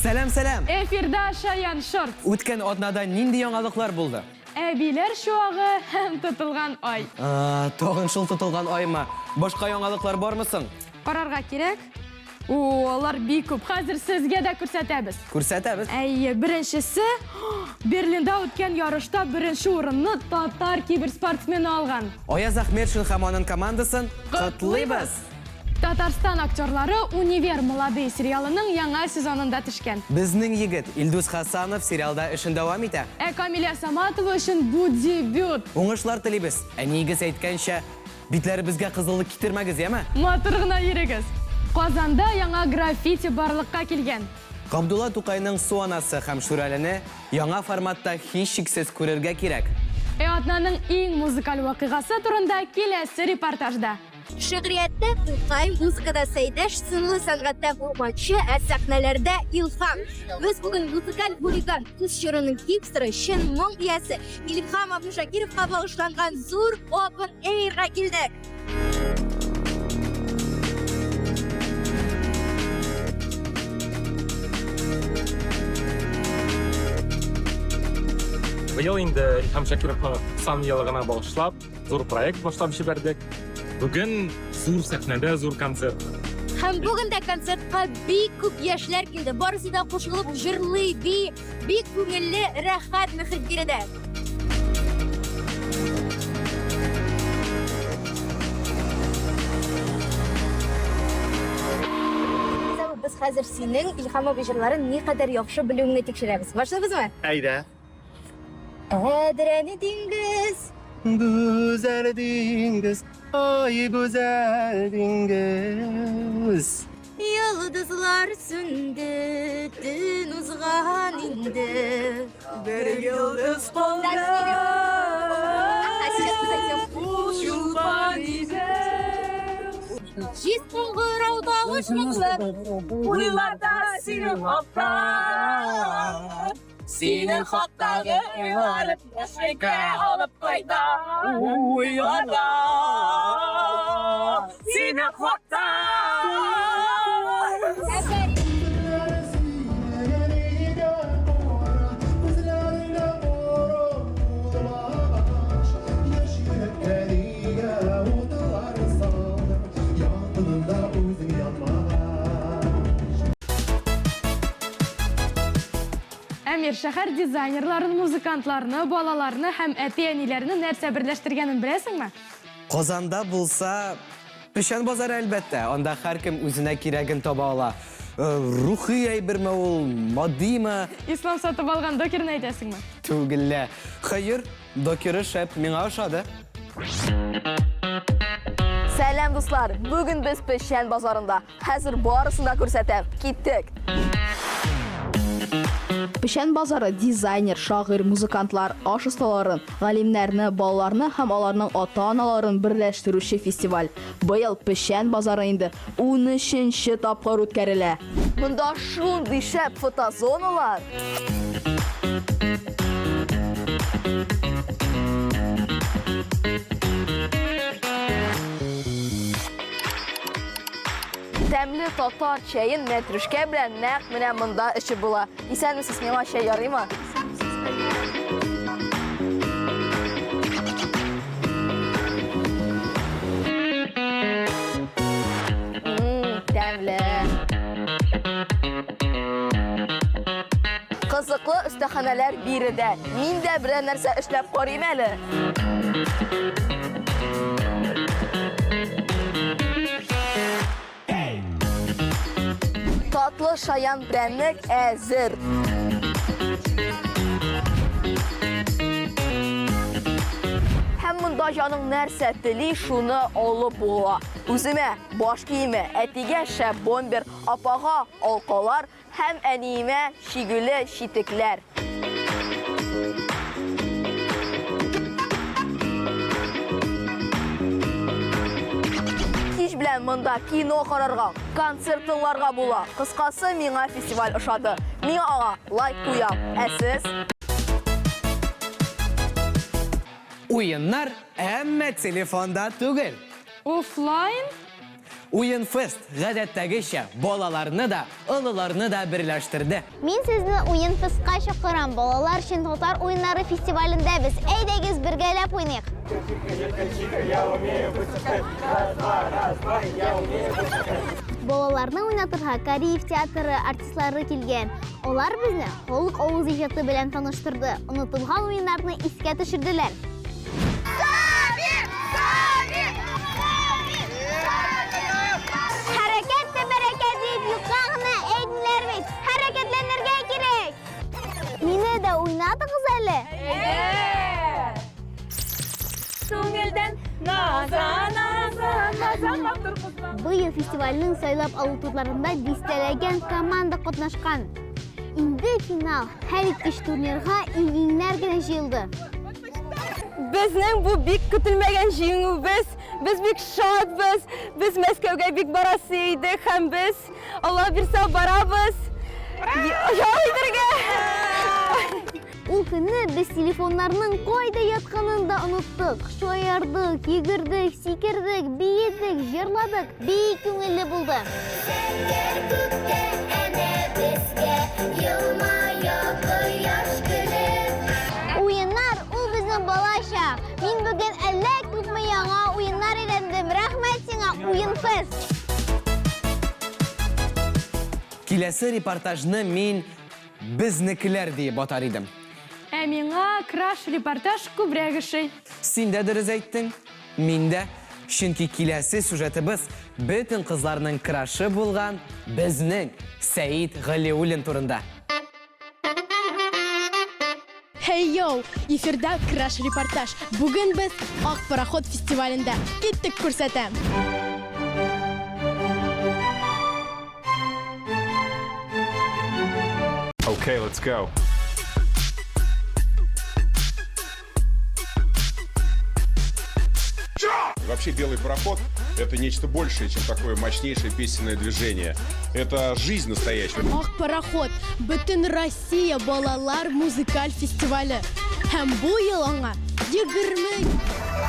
Сәлам, сәлам! Эфирда Шаян Шортс. Үткән атнада нинди яңалыклар булды? Әбиләр чуагы һәм тотылган ай. А, тагын шул тотылган аймы? Башка яңалыклар бармы соң? Карарга кирәк. О, алар бик күп. Хәзер сезгә дә күрсәтәбез. Күрсәтәбез. Әйе, беренчесе Берлинда үткән ярышта беренче урынны татар киберспортсмены алган. Аяз Ахмедшин һәм аның командасын котлыйбыз! Татарстан актерлары Универ молодые сериалының яңа сезонында төшкән. Безнең егет Илдус Хасанов сериалда эшен дәвам итә. Ә Камилә Саматова өчен бу дебют. Уңышлар телибез. Әниегез әйткәнчә, битләребезгә кызыллык китермәгез, яме? Матур гына йөрегез. Казанда яңа граффити барлыкка килгән. Габдулла Тукайның Су анасы һәм Шүрәлене яңа форматта һичшиксез күрергә кирәк. Ә атнаның иң музыкаль вакыйгасы турында киләсе репортажда. Шигърияттә Тукай, музыкада Сәйдәш, сынлы сәнгатьтә Урманчы, ә сәхнәләрдә Илһам. Без бүген музыкаль хулиган, үз чорының хипстеры, чын моң иясе Илһам Абдушакировка багышланган зур Open Airга килдек. Быел инде Илһам Шакировның 90 еллыгына багышлап зур проект башлап җибәрдек. Бүген зур сәхнәдә зур концерт. Һәм бүген дә концертка бик күп яшьләр килде. Барысы да кушылып җырлый, бии. Бик күңелле, рәхәт мөхит биредә. Без хәзер синең Илһам абый җырларын никадәр яхшы белүеңне тикшерәбез. Башлыйбызмы? Әйдә. Әдрәне диңгез. Гүзәл диңгез, ай гүзәл диңгез. Йолдызлар сүнде, төн узган инде. Бер йолдыз калды. Ул чулпан иде. Җиз кыңгырау тавыш моңлы. Уйларда синең хакта. Синең хактагы уйлар яшьлеккә алып кайта. Уйларда синең хакта. Әмир, шәһәр дизайнерларын, музыкантларны, балаларны һәм әти-әниләрне нәрсә берләштергәнен беләсеңме? Казанда булса, Печән базары, әлбәттә. Анда һәркем үзенә кирәген таба ала. Э, рухи әйберме ул, матдиме? Ислам сатып алган докерны әйтәсеңме? Түгел лә. Хәер, докеры шәп, миңа ошады. Сәлам, дуслар! Бүген без Печән базарында. Хәзер барысын да күрсәтәм. Киттек! Печән базары дизайнер, шагыйрь, музыкантлар, аш осталарын, галимнәрне, балаларны һәм аларның ата-аналарын берләштерүче фестиваль. Быел Печән базары инде унөченче тапкыр үткәрелә. Монда шундый шәп фотозоналар! Тәмле татар чәен мәтрүшкә белән нәкъ менә монда эчеп була. Исәнмесез, миңа чәй ярыймы? Тәмле. Кызыклы остаханәләр биредә. Мин дә берәр нәрсә эшләп карыйм әле. Татлы шаян прәннек әзер. Һәм монда җаның нәрсә тели, шуны алып була. Үземә баш киеме, әтигә шәп бомбер, апага алкалар, Һәм әниемә чигүле читекләр. Кич белән монда кино карарга, концерт тыңларга була. Кыскасы, миңа фестиваль ошады. Мин аңа лайк куям. Ә сез? Уеннар, әмма телефонда түгел. Офлайн? Уен-фест, гадәттәгечә, балаларны да, олыларны да берләштерде. Мин сезне Уен-фестка чакырам. Балалар өчен татар уеннары фестивалендә без. Әйдәгез, бергәләп уйныйк! Балаларны уйнатырга Кариев театры артистлары килгән. Алар безне халык авыз иҗаты белән таныштырды, онытылган уеннарны искә төшерделәр. Хәрәкәт тә бәрәкәт дип юкка гына әйтмиләр бит. Хәрәкәтләнергә кирәк. Мине дә уйнатыгыз әле. Күңелдән наза, наза, наза матур кызлар. Быел фестивальнең сайлап алу турларында дистәләгән команда катнашкан. Инде финал, хәлиткеч турнирга иң-иңнәр генә җыелды. Безнең бу бик көтелмәгән җиңүебез, без бик шатбыз. Без Мәскәүгә бик барасы идек һәм без, Алла бирсә, барабыз. Ял итәргә! Ул көнне без телефоннарның кайда ятканын да оныттык. Шаярдык, йөгердек, сикердек, биедек, җырладык. Бик күңелле булды. Зәңгәр күктә әнә безгә елмая кояш көлеп. Уеннар ул безнең балачак. Мин бүген әллә күпме яңа уеннар өйрәндем. Рәхмәт сиңа, Уенфест! Киләсе репортажны мин Безнекеләр диеп атар идем. Ә миңа краш репортаж күбрәк ошый. Син дә дөрес әйттең, мин дә. Чөнки киләсе сюжетыбыз бөтен кызларның крашы булган безнең Сәет Галиуллин турында. Хей йоу! Эфирда Краш репортаж. Бүген без Ак пароход фестивалендә. Киттек күрсәтәм. Okay, let's go. Вообще белый пароход – это нечто большее, чем такое мощнейшее песенное движение. Это жизнь настоящая. Ак пароход бөтен Россия балалар музыкаль фестивале. Һәм бу ел аңа 20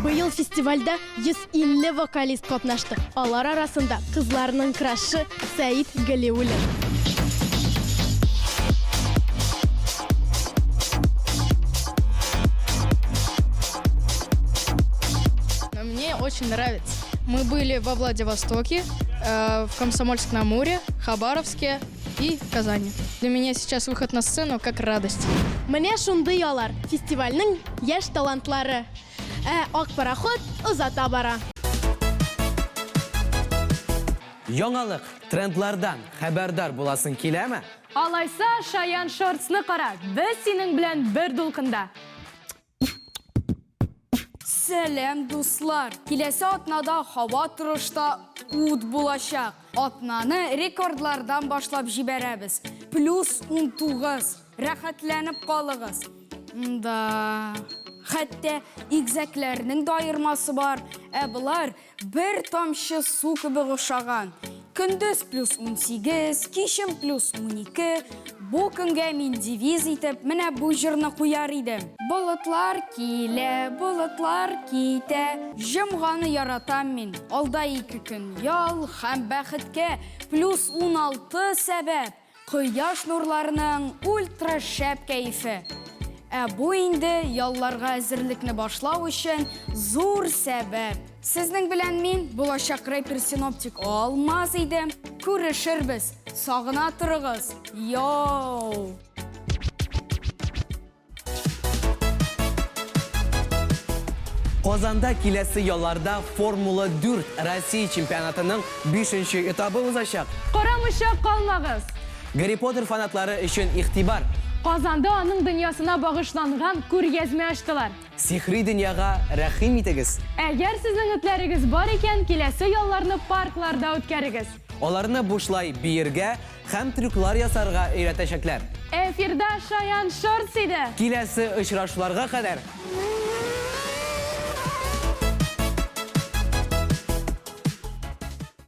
Быел фестивальдә 150 вокалист катнашты. Алар арасында кызларның крашы Сәид Галиуллин. Мне очень нравится. Мы были во Владивостоке, э, в Комсомольск-на-Амуре, Хабаровске и Казани. Для меня сейчас выход на сцену как радость. Менә шундый алар, фестивальнең яшь талантлары. Ә ак пароход озата бара. Яңалык, трендлардан хәбәрдар буласың киләме? Алайса, Шаян Шортсны кара, без синең белән бер дулкында. Сәлам, дуслар! Киләсе атнада һава торышта ут булачак. Атнаны рекордлардан башлап җибәрәбез. Плюс 19. Рәхәтләнеп калыгыз. Да. Хәтта игезәкләрнең дә аермасы бар. Ә болар Бер тамчы су кебек ошаган. Көндез плюс 18, кичен плюс 12. Бу көнгә мин девиз итеп менә бу җырны куяр идем. Болытлар килә, болытлар китә. Җомганы яратам мин. Алда ике көн ял һәм бәхеткә плюс 16 сәбәп. Кояш нурларының ультра шәп кәефе. Ә бу инде ялларга әзерлекне башлау өчен зур сәбәп. Сезнең белән мин, булачак рэпер-синоптик Алмаз идем. Күрешербез. Сагына торыгыз. Йоу! Казанда киләсе ялларда Формула 4 Россия чемпионатының бишенче этабы узачак. Карамыйча калмагыз! Гарри Поттер фанатлары өчен игътибар! Казанда аның дөньясына багышланган күргәзмә ачтылар. Сихри дөньяга рәхим итегез! Әгәр сезнең этләрегез бар икән, киләсе ялларны паркларда үткәрегез. Аларны бушлай биергә һәм трюклар ясарга өйрәтәчәкләр. Эфирда Шаян Шортс иде. Киләсе очрашуларга кадәр!